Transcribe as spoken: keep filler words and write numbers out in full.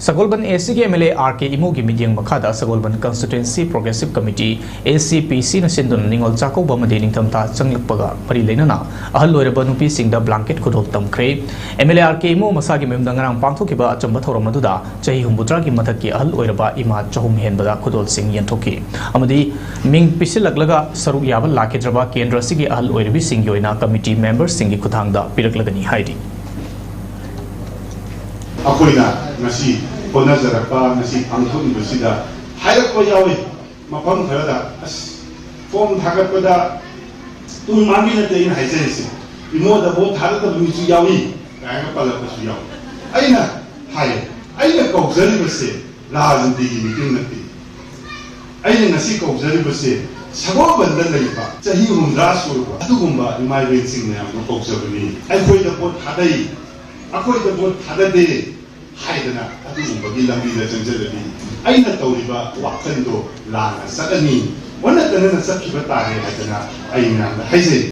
ꯁꯒꯣꯜꯕꯟ ꯑꯦ ꯁꯤꯒꯤ M L A R ꯀꯦ ꯏꯃꯣꯒꯤ ꯃꯤꯠꯌꯦꯡ ꯃꯈꯥꯗ ꯁꯒꯣꯜꯕꯟ Constituency Progressive Committee, A C P C, ꯅ ꯁꯤꯟꯗꯨꯅ ꯅꯤꯉꯣꯜ ꯆꯥꯛꯀꯧꯕ ꯑꯃꯗꯤ ꯅꯤꯡꯊꯝꯊꯥ ꯆꯪꯂꯛꯄꯒ ꯃꯔꯤ ꯂꯩꯅꯅ ꯑꯍꯜ ꯑꯣꯏꯔꯕ ꯅꯨꯄꯤꯁꯤꯡꯗ blanket ꯈꯨꯗꯣꯜ ꯇꯝꯈ꯭ꯔꯦ꯫ ꯑꯦꯝ ꯑꯦꯜ ꯑꯦ ꯑꯥꯔ ꯀꯦ ꯏꯃꯣ ꯃꯁꯥꯒꯤ ꯃꯌꯨꯝꯗ ꯉꯔꯥꯡ ꯄꯥꯡꯊꯣꯛꯈꯤꯕ ꯑꯆꯝꯕ ꯊꯧꯔꯝ ꯑꯗꯨꯗ ꯆꯍꯤ ꯍꯨꯝꯐꯨꯇꯔꯥꯒꯤ ꯃꯊꯛꯀꯤ ꯑꯍꯜ ꯑꯣꯏꯔꯕ ꯏꯃꯥ ꯆꯍꯨꯝ ꯍꯦꯟꯕꯗ ꯈꯨꯗꯣꯜꯁꯤꯡ ꯌꯦꯟꯊꯣꯛꯈꯤ ꯑꯃꯗꯤ ꯃꯤꯡ ꯄꯤꯁꯤꯜꯂꯛꯂꯒ ꯁꯔꯨꯛ ꯌꯥꯕ ꯂꯥꯛꯈꯤꯗ꯭ꯔꯕ ꯀꯦꯟꯗ꯭ꯔ ꯑꯁꯤꯒꯤ ꯑꯍꯜ ꯑꯣꯏꯔꯕꯤꯁꯤꯡꯒꯤ ꯑꯣꯏꯅ committee memberꯁꯤꯡꯒꯤ ꯈꯨꯠꯊꯥꯡꯗ ꯄꯤꯔꯛꯂꯒꯅꯤ ꯍꯥꯏꯔꯤ꯫ ꯑꯩꯈꯣꯏꯅ ꯉꯁꯤ ꯍꯣꯠꯅꯖꯔꯛꯄ, ꯉꯁꯤ ꯄꯥꯡꯊꯣꯛꯂꯤꯕꯁꯤꯗ ꯍꯥꯏꯔꯛꯄ ꯌꯥꯎꯏ꯫ ꯃꯐꯝ ꯈꯔꯗ, "ꯑꯁ, form ꯊꯥꯒꯠꯄꯗ ꯇꯨꯡ ꯃꯥꯡꯒꯤ ꯅꯠꯇꯦ ꯑꯩꯅ ꯍꯥꯏꯖꯔꯤꯁꯦ, ꯏꯃꯣꯗ vote ꯊꯥꯗꯗꯕ ꯃꯤꯁꯨ ꯌꯥꯎꯏ" ꯀꯥꯏꯅ ꯄꯜꯂꯛꯄꯁꯨ ꯌꯥꯎꯏ꯫ ꯑꯩꯅ ꯍꯥꯏ, ꯑꯩꯅ ꯀꯧꯖꯔꯤꯕꯁꯦ ꯔꯥꯖꯅꯤꯇꯤꯒꯤ meeting ꯅꯠꯇꯦ꯫ ꯑꯩꯅ ꯉꯁꯤ ꯀꯧꯖꯔꯤꯕꯁꯦ ꯁꯒꯣꯜꯕꯟꯗ ꯂꯩꯕ ꯆꯍꯤ ꯍꯨꯝꯗ꯭ꯔꯥ ꯁꯨꯔꯕ ꯑꯗꯨꯒꯨꯝꯕ ꯏꯃꯥ ꯏꯕꯦꯟꯁꯤꯡ ꯃꯌꯥꯝꯗꯨ ꯀꯧꯖꯕꯅꯤ꯫ "ꯑꯩꯈꯣꯏꯗ vote ꯊꯥꯗꯩ, ꯑꯩꯈꯣꯏꯗ vote ꯊꯥꯗꯗꯦ" ꯍꯥꯏꯗꯅ ꯑꯗꯨꯒꯨꯝꯕꯒꯤ ꯂꯝꯕꯤꯗ ꯆꯪꯁꯤꯜꯂꯗꯤ ꯑꯩꯅ ꯇꯧꯔꯤꯕ ꯋꯥꯈꯜꯗꯣ ꯂꯥꯟꯅ ꯆꯠꯂꯅꯤ, ꯑꯣꯟꯅ ꯇꯩꯅꯅ ꯆꯠꯈꯤꯕ ꯇꯥꯔꯦ ꯍꯥꯏꯗꯅ ꯑꯩ ꯃꯌꯥꯝꯗ ꯍꯥꯏꯖꯩ꯫